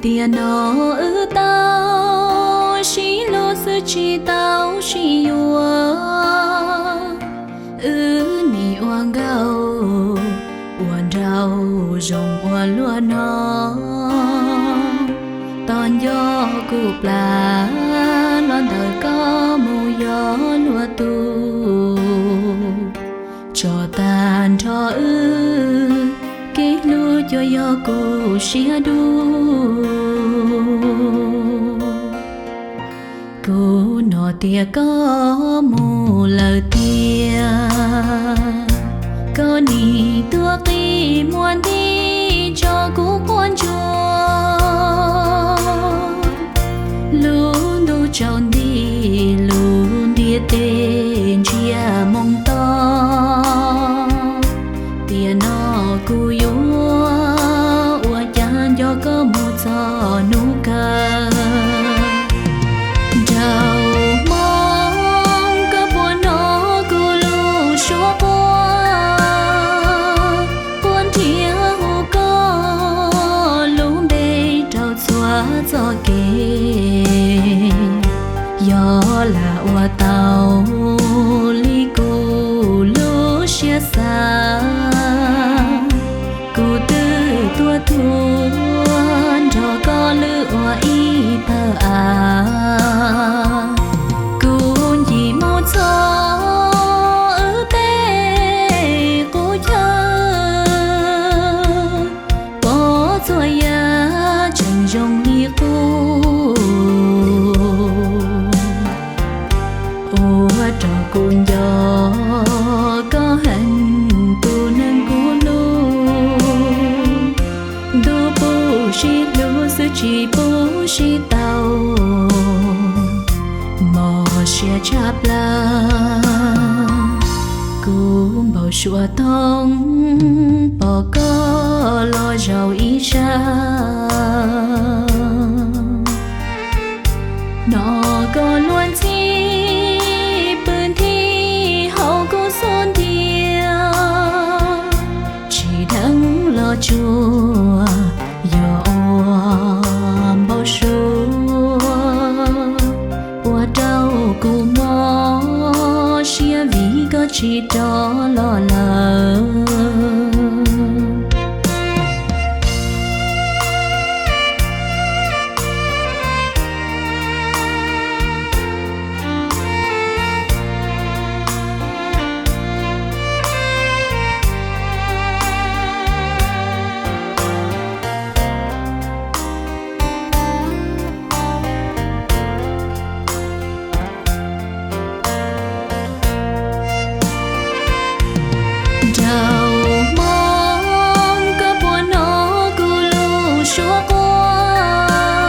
Tiam no wb tau sib hlub xwb tsis tau sib yuav, wb nim ua nkauj ua nraug zoo ua luaj no, tos nco kuv plam los ntawm koj mus yog luag tus. Tso tag nrho wb kev hlub cuag yog kuv siab dub. Kuv hnov tias koj mus lawm tiag, koj nim tuaj qi muag nti tso kuv quaj ntsuag. Lub ntuj tsaus nti, lub ntiaj teb ntsiag moo to. Tiam no kuv yuav ua cas nco koj mus txog hnub kawg. Nraug Hmoob, koj puas hnov kuv lub suab quaj, quaj nrhiav hu koj lub npe rau txhua txoj kev. Yog lam ua tau li kuv lub siab xav, kuv twb tuaj tuag nrog koj lwb ua ib pawg av. Kuv ncig mus txog wb tej qub chaw, pom txhua yam tseem zoo li qub. Ua rau kuv nco koj heev tus neeg kuv hlub. Ntuj pub sib hlub xwb tsis pub sib tau, mob siab tshaj plaws. Kuv npau suav thoob pom koj los zaum ib sab. Hnov koj luag ntxhi pw nthi hauv kuv xub ntiag, tsis dheev los tsuas yog ua npau suav, ua rau kuv mob siab vim koj tsis rov los lawm. Nraug Hmoob, koj puas hnov kuv lub suab quaj,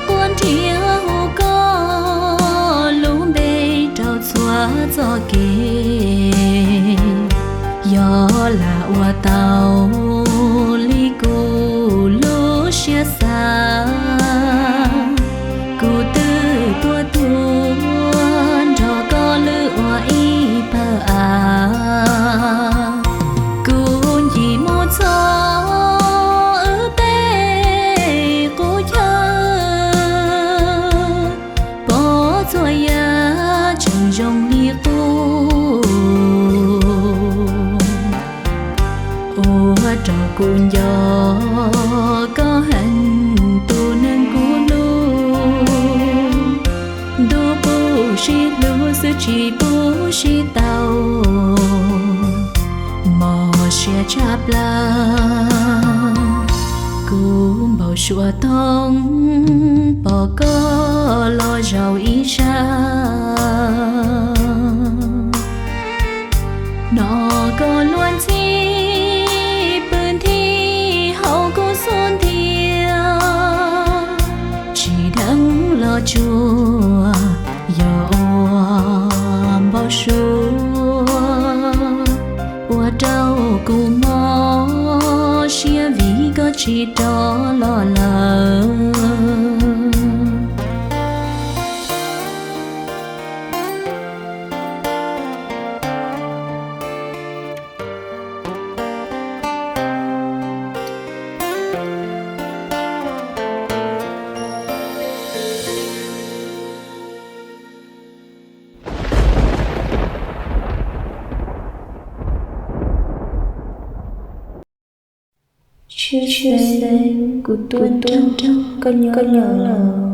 quaj nrhiav hu koj lub npe rau txhua txoj kev. Yog lam ua tau li kuv lub siab xav, kuv twb tuaj tuag nrog koj lwb ua ib pawg av. Kuv ncig mus txog wb tej qub chaw, pom txhua yam tseem zoo li qub. Ua rau kuv nco koj heev tus neeg kuv hlub. Ntuj pub sib hlub xwb tsis pub sib tau, mob siab tshaj plaws. Kuv npau suav thoob pom koj los zaum ib sab. Hnov koj luag ntxhi pw nthi hauv kuv xub ntiag, tsis dheev los tsuas yog ua npau suav, ua rau kuv mob siab vim koj tsis rov los lawm. Sib txheeb, kuv tuaj nrog koj nyob los.